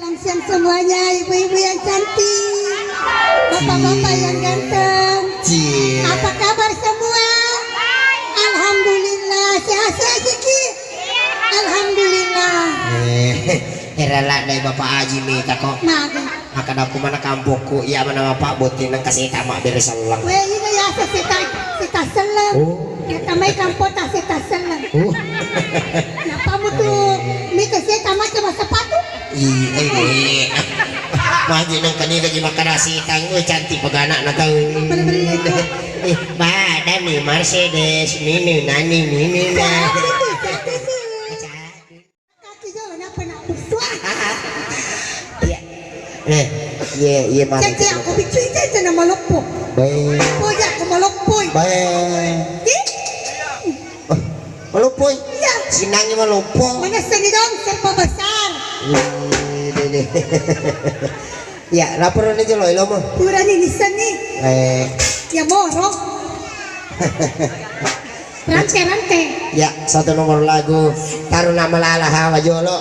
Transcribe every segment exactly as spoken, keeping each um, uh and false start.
Langsung semuanya, ibu-ibu yang cantik, bapak-bapak yang ganteng. Cie. Apa kabar semua? Alhamdulillah, sehat-sehat, Siki? Alhamdulillah. Eh, era ladde Bapak Haji mi tako. Maga. Maka daku mana kampokku, iya mana Bapak botting nang kaseta mak bere sellang. Weh, ini ya seta, seta sellang. Oh. Ya tamai kampota seta sellang. Oh. Napa mutu mita seta macam sepatu? Iya, iya. Magi nang kani lagi makarasi tanggu cantik pegana na tau. Bener-bener itu. Eh, pada mi Mercedes, mini nani, mini na. Cantik, cantik, cantik. Kaki jauh, kenapa nak busuk? Iya. Eh, iya, iya, mari. Cek, cek, aku bicu itu, itu nama lopo. Baik. Apa aja aku malopoi. Baik. Ih. Oh, malopoi? Iya. Sinangi maloppo. Mana seni dong, serba besar. Iya, deh, deh. Ya, lapor ni jolo, ilomo. Pura ni nisan ni. Eh. Ya, moro. Rante, rante. Ya, satu nomor lagu. Taruh nama lala hawa jolo.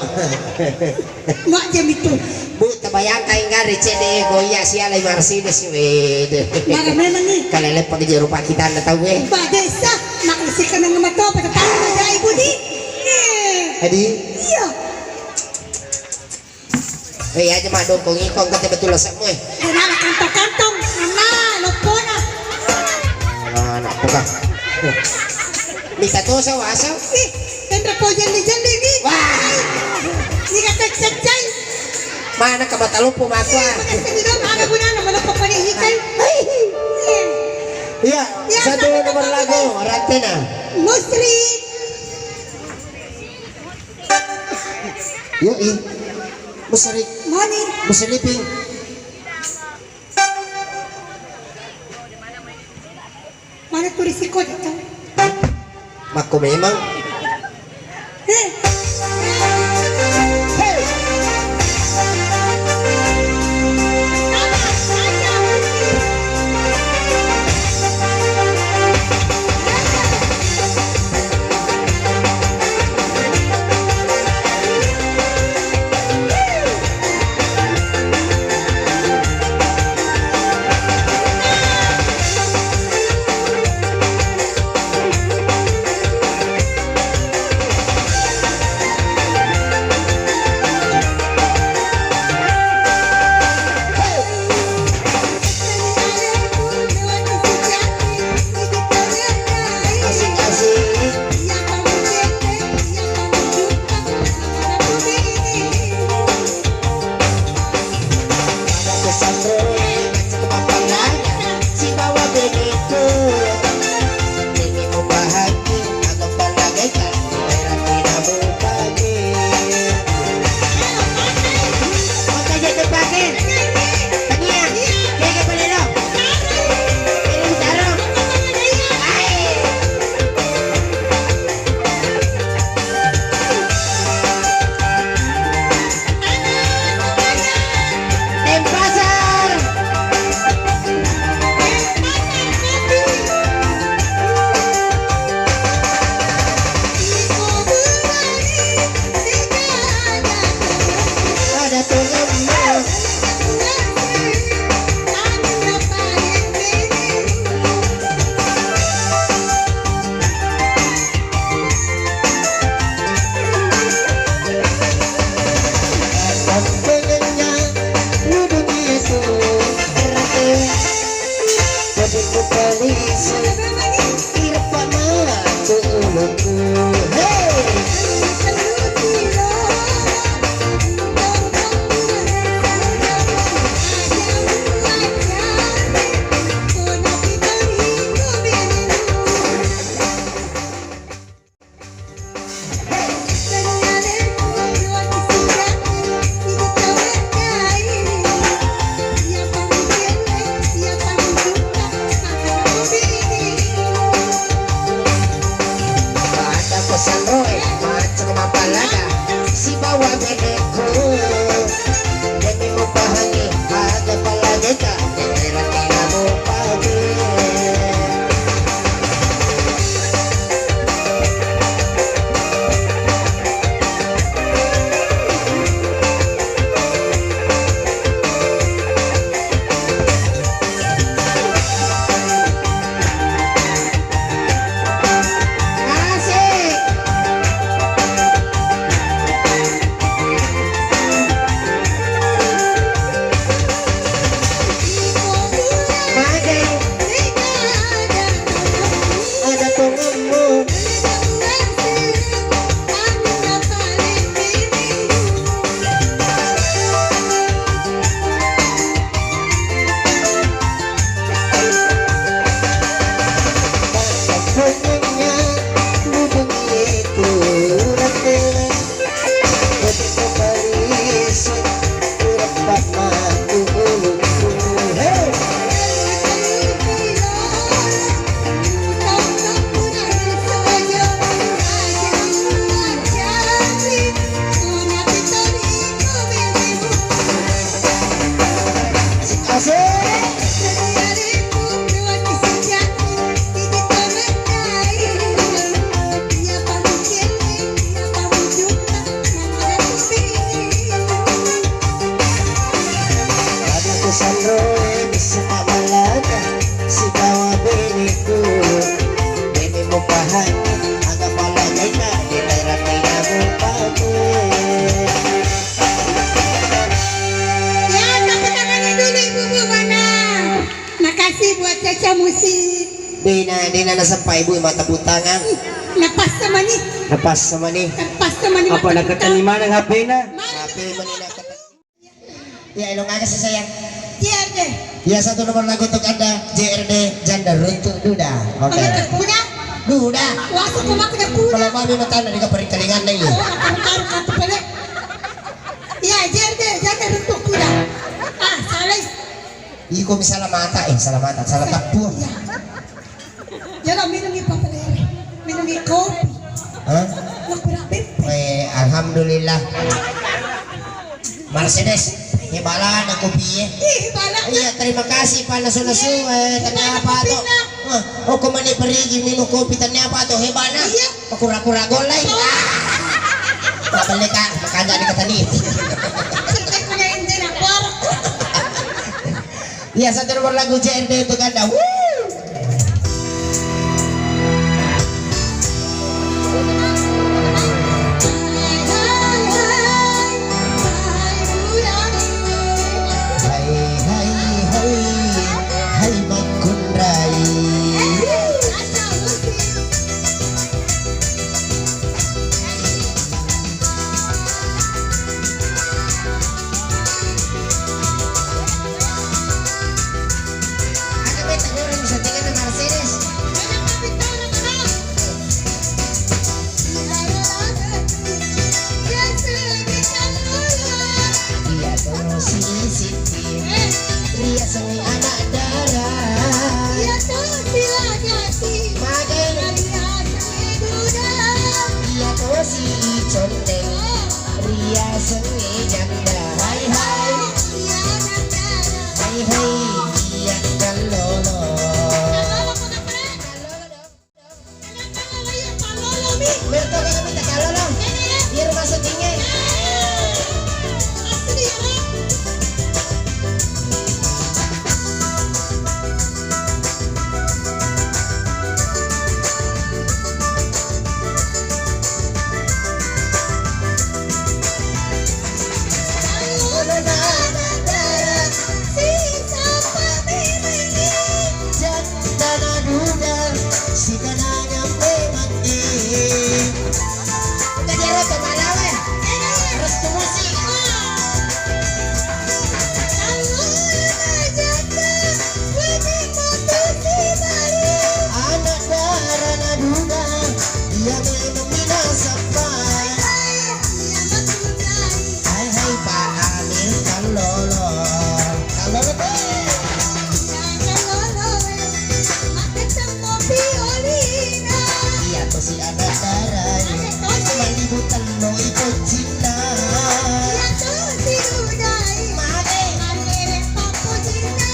Mak jam itu. Bu, tabayangkan enggak ada C D ko iya siala Mercedes, wede. Mana memang ni? Kalau lepak di Eropa kita anda tahu, eh. Pak Desa, mak isi kenang sama to, pada tahu aja ibu di. Eh. Adi? Iya. Eh, aja mak dongkong ikong kata betul lah semua, eh. Eh, nana kantong-kantong, nana lopona. Nah, anak buka. Mita tosa wasa. Ih, tenra po jandi-jandi ni. Wah. Ni kata cacai. Mana ka mata loppo makua. Ih, makasih ni dong, ada gunana maloppo pada hikai. Iya. Iya, satu nomor lagu, Rantena. Musri. Yoi. Musri. Moni. Musri Liping. Mana turis iko datang? Makko memang. Eh. Hei. Pada pesan roe, macam apa lada, sibawa benekku. Demi mupahangi, ada palageta, daerah tidak mupagi. Dena, dena nasappai, Bu, mata butangan. Napassa mani. Napassa mani. Napassa mani. Apa mata nakatani butang maneng H P-na? Mana H P mani nakatani. Ya, elong aga sih, sayang? J R D. Ya, satu nomor lagu untuk Anda, J R D, Janda Runtuh Duda. Oke. Apa kuda? Duda. Wasu kumak kuda kuda. Kalau mami matana di kaperikalingan nih. Oh, kamu karu kamu pele. Ya, J R D, Janda Runtuh Kuda. Ah, salah. Iko mi salah mata, eh, salah mata, salah tappu. Iya. Jala minungi papa lere, minungi kopi. Hah? Lo kura bempe. Eh, alhamdulillah. Mercedes, hebala na kopi, eh. Ih, bala. Iya, terima kasih, Pak Nasu-Nasu, eh, ternyata apa tuh? Pindah. Wah, oh, kemana pergi minum kopi, ternyata apa tuh? Hebana. Iya. Kura-kura golai. Mabelle ka, makanja di katani. Iya, satu nomor lagu J R D untuk Anda. Wuh. Hai, hai, hai, hai, makkunrai. Aga beta goreng settinganna Mercedes. Iya tosi Siti, riasengngi anak dara. Iya tosi Lajati, magai. Riasengngi duda. Iya tosi Conteng, riasengngi janda. Hai hai. Iya janda. Hai hai. Iya kallolo. Mereka kami tak kalah dong. Biar masuk dingin. Jandana duda, sitanangang memang e. Udah dia roto malawe. Restu musik. Anak darana duda, iya memang minasappa. Hai hai Pak Amir Kallolo. Kallolo te. Iya tosi anak darai. Malibu telloi poccinna. Iya tosi dudai. Mane. Mane pappocinna.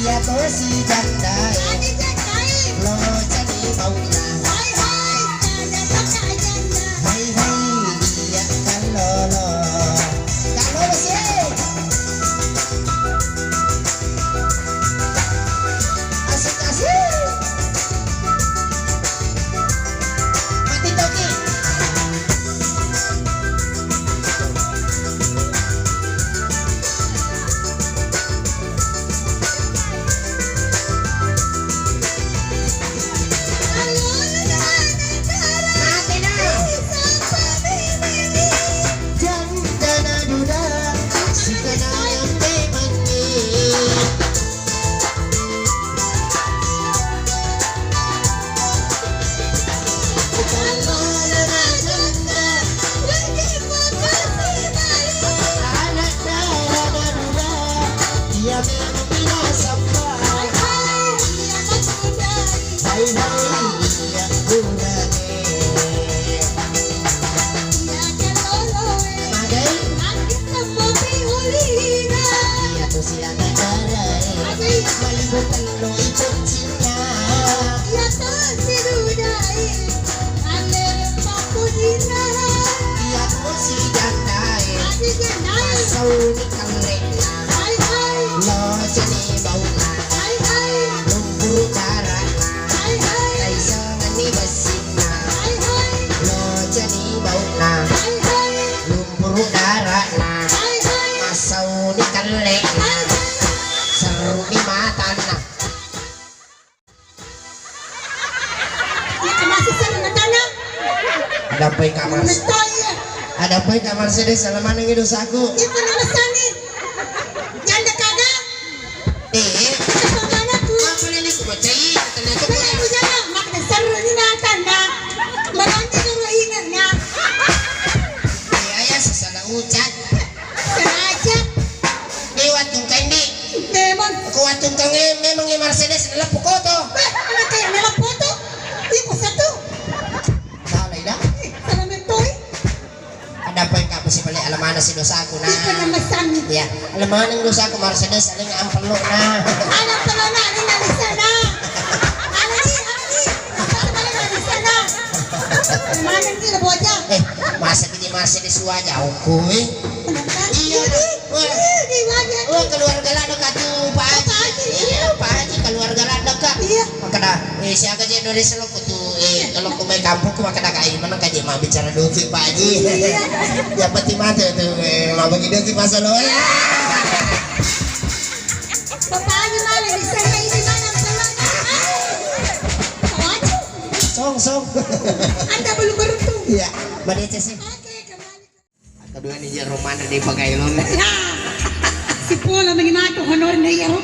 Iya tosi jandai. Mane jandai. Lo cani bauna. Hai hai. Ada kakak janda. Hai hai. Iya kallolo. Kallolo sih. Asik, asik. Mati toki. Mati na. Jandana duda, sitanangang memang e. Anak darana duda, iya memang minasappa. Hai hai, iya kurane. Magai. Iya tosi anak darae. Malibu telloi poccinna. Iya tosi dudae. Alle pappocinna. Iya tosi jandae. Adi jandae. Sauni kalle'na. Hai hai. Locani bauna. Hai hai. Lumpuru carana. Hai hai. Taisengenni bessinna. Hai hai. Locani bauna. Hai hai. Lumpuru darana. Hai hai. Massauni kalle'na. Hai hai. Serruni matanna. Poi kamar. Metto iya. Ada poi kamar sedih, salah mana gitu saku. Iya, mana mesani? Janda kagak? Eh. Apa mana tuh? Apa ini ku baca iya, ternyata. Apa yang punya, Mak? Mak dasar ini natan, Mak. Merangkak yang ingat, Mak. Eh, ayah sesana ucat. Sengaja. Di wattung kendi. Memang. Ku wattung kenge memang ya Mercedes leleppu koto. Weh, anak kayak leleppu koto. Iya, kok satu. Salah ida. Salah metoi. Ada apa yang kamu sih balik alamana si dosaku nah. Iya, alamana dosaku Mercedes saling ampeluk nah. Anak pelana ini nalisa nah. Anak ini, anak ini. Anak ini nalisa nah. Mana ini bocah? Eh, masa gini Mercedes wajah aku eh. Iya. Wah. Iya, iya, iya. Wah, keluarga ladde ka tu, Pak Haji. Pak Haji. Iya, Pak Haji, keluarga ladde ka. Iya. Makkeda, eh, siaga je Indonesia lo kutu, eh, kalau ku mai kampung ku makkeda ka, eh, mana ka je mau bicara doki, Pak Haji. Iya. Yang penting mati tu, eh, mau bagi doki pasal lo. Iya. Bapak Haji malah di sana ini mana teman. Pak Haji. Song, song. Anda belum beruntung. Iya, Mbak Dece sih. Oke, kembali. Kedua ni jero mana dipakai lo. Nah, si Polo meni matu honor na iyaro.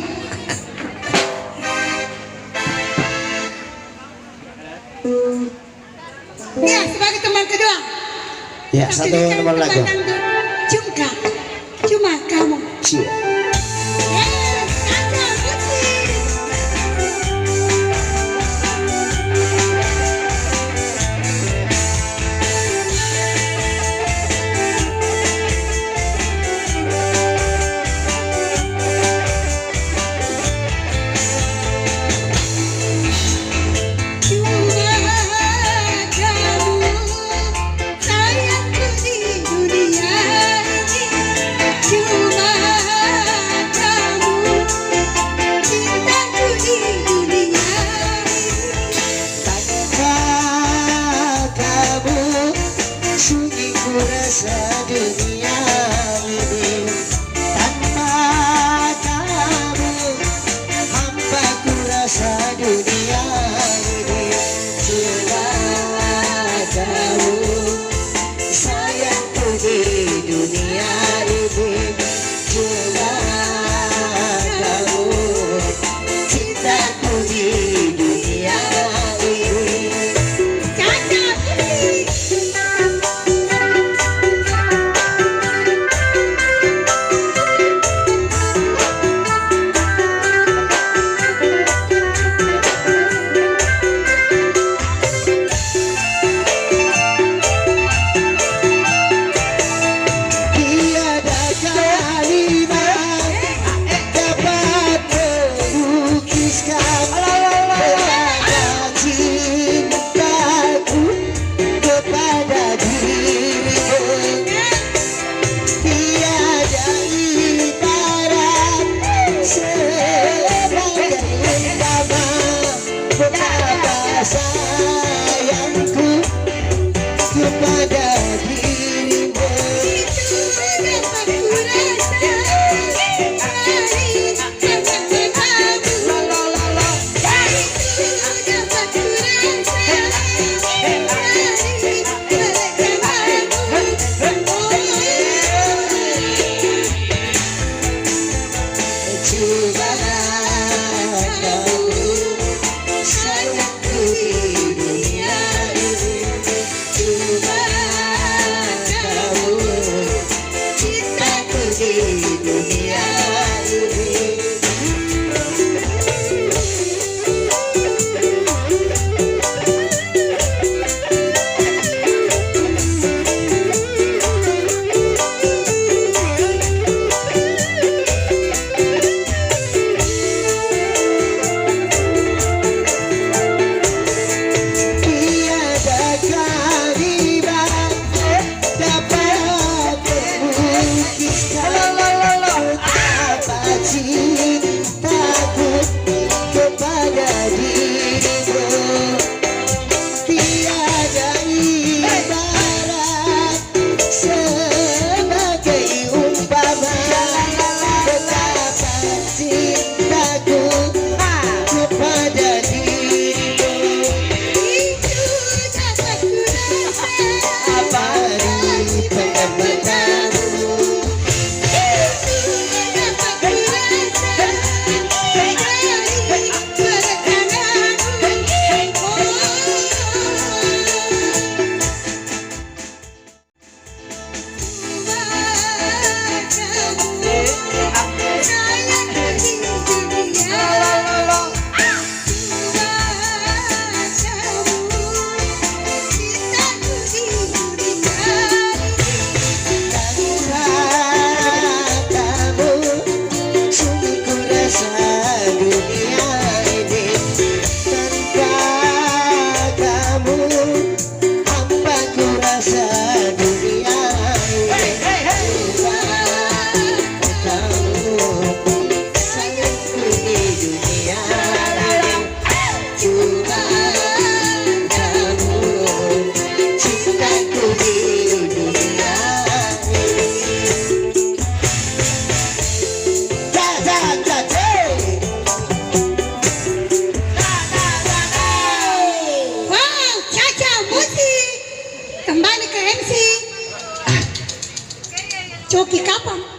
Ya, sebagai teman kedua. Ya, kita satu berikan nomor lagu. Teman dangdut Cungka. Cuma kamu. Cia. Yes, satu, putih. Sayangku di dunia ini cuma kamu, cintaku di dunia ini. Tanpa kamu, sunyi kurasa dunia ini. Tanpa kamu, hampa kurasa dunia ini. Cuma kamu, sayangku di dunia ini. Cuma kamu, cintaku di dunia ini. Coki kapang.